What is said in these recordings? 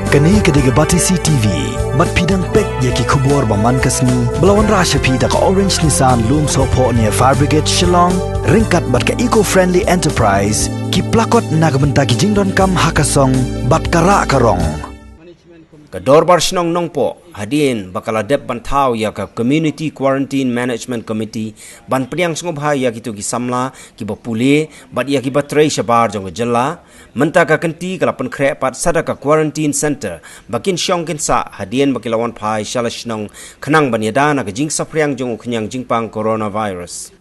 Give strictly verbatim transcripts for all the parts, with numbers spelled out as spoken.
Kane ka dei ka Batesi T V. Bad phi dang peit ïa ki khubor ba man ka sngi ba la wanrah sha phi da ka Orange Nissan Lumsohphoh near Fire Brigade Shillong, ryngkat bad ka Eco Friendly Enterprise, ki plakot na ka bynta ki jingdonkam ha ka song bad ka rah ka rong. Ka Dorbar Shnong Nongpoh hadien ba ka la dep ban thaw ïa ka Community Quarantine Management Committee ban pdiang sngewbha ïa kito ki samla kiba pule bad ïa kiba trei shabar jong ka jylla, mynta ka kynti ka la pynkhreh pat sa da ka quarantine center ba kin shong kin sah hadien ba ki la wan phai sha la shnong khnang ban ïada na ka jingsaphriang jong u khñiang jingpang coronavirus.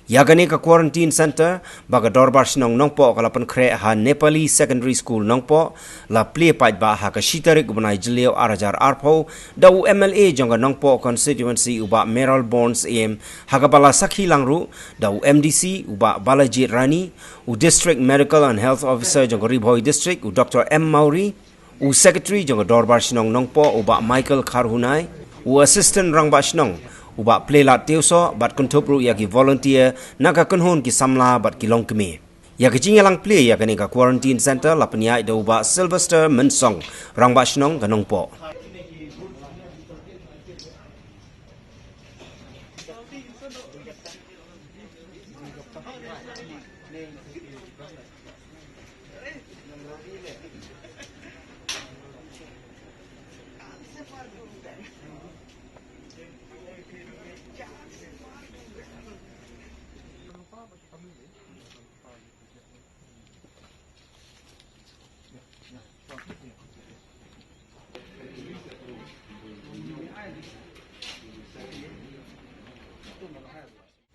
Ïa kane ka quarantine center ba ka Dorbar Shnong Nongpoh ka la pynkhreh ha Nepali Secondary School Nongpoh, la plie paidbah ha ka shi tarik u bnai Jylliew ar hajar arphew da u M L A jong ka Nongpoh constituency u Bah Mayralborn Syiem, ha kaba la sakhi lang ruh da u M D C u Bah Balajied Rani, u District Medical and Health Officer jong ka Ri Bhoi District u Doctor M Mawrie, u Secretary jong ka Dorbar Shnong Nongpoh u Bah Michael Kharhunai, u Assistant Rangbah Shnong u Bah Pleilat Tiewsoh, bad kynthup ruh ïa ki volunteer na ka kynhun ki samla bad ki longkmie. Ïa ka jingïalang plie ïa kane ka quarantine center la pynïaid da u Bah Sylvester Mynsong, Rangbah Shnong ka Nongpoh.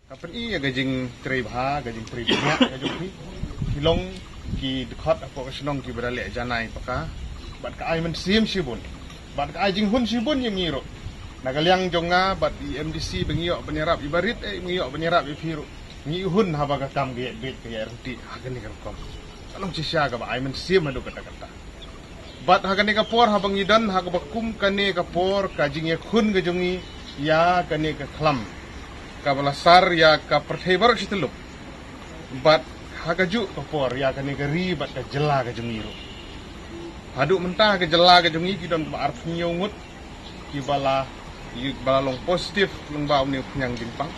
Ka pyni ïa ka jingtrei bha, ka jingtrei bniah ka jong phi. Ki long ki dkhot hapoh ka shnong kiba da leh janai paka. Bad ka ai mynsiem shibun. Bad ka ai jinghun shibun ïa ngi ruh. Na ka liang jong nga bad i M D C ba ngi ïoh ban ïarap iba rit, eh, ba ngi ïoh ban ïarap ïa phi ruh. Ngi hun haba ka kam ka ïaid beit ka ïaid ryntih ha kane ka rukom. Ka long shisha kaba ai mynsiem haduh katta katta. Bad ha kane ka por haba ngi don ha kaba kum kane ka por ka jingïakhun ka jong ngi ïa kane ka khlam kaba la sar ïa ka pyrthei baroh shi tyllup. Bad ha kajuh ka por ïa kane ka ri bad ka jylla ka jong ngi ruh. Haduh mynta ha ka jylla ka jong ngi ki don kaba arphew hynñiew ngut kiba la, kiba la long positive lyngba une u khñiang jingpang.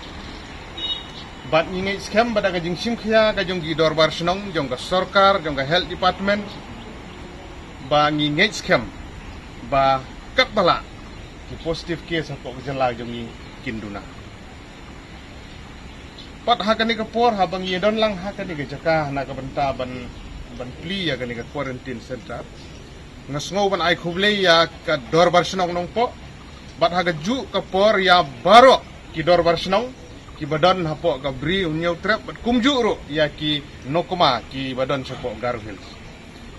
Bad ngi ngeit skhem ba da ka jingshim khia ka jong ki dorbar shnong, jong ka sorkar, jong ka health department, ba ngi ngeit skhem ba katba lah ki positive case hapoh ka jylla jong ngi kin duna. Pat ha kane ka por haba ngi don lang ha kane ka jaka na ka bynta ban, ban plie ïa kane ka quarantine center, nga sngew ban ai khublei ïa ka dorbar shnong Nongpoh. Bad ha kajuh ka por ïa baroh ki dorbar shnong kiba don hapoh ka Bri u Hynñiewtrep bad kumjuh ruh ïa ki nongkma kiba don shapoh Garo Hills,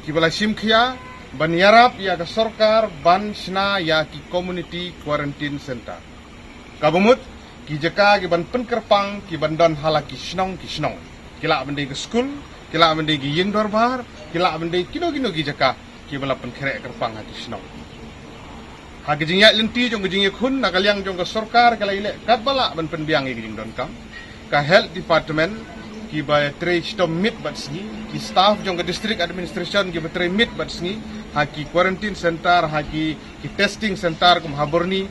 kiba la shim khia ban ïarap ïa ka sorkar ban shna ïa ki community quarantine center. Kaba mut ki jaka kiban pynkyrpang kiban don ha la ki shnong ki shnong. Ki lah ban dei ki skul, ki lah ban dei ki ïing dorbar, ki lah ban dei kino kino ki jaka kiba la pynkhreh kyrpang ha ki shnong. Ha ka jingïaid lynti jong ka jingïakhun na ka liang jong ka sorkar ka la ïaleh katba lah ban pynbiang ïa ka jingdonkam. Ka health department kiba trei shitom miet bad sngi, ki staff jong ka district administration kiba trei miet bad sngi ha ki quarantine center, ha ki, ki testing center kum ha Burnie,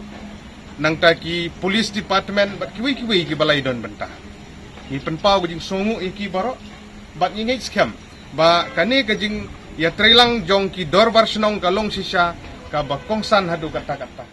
nangta ki police department bad kiwei kiwei kiba la ïadon bynta. Ngi pynpaw ka jingsngewnguh ïa ki baroh bad ngi ngeit skhem ba kane ka jingïatreilang jong ki dorbar shnong ka long shisha kaba kongsan haduh katta katta.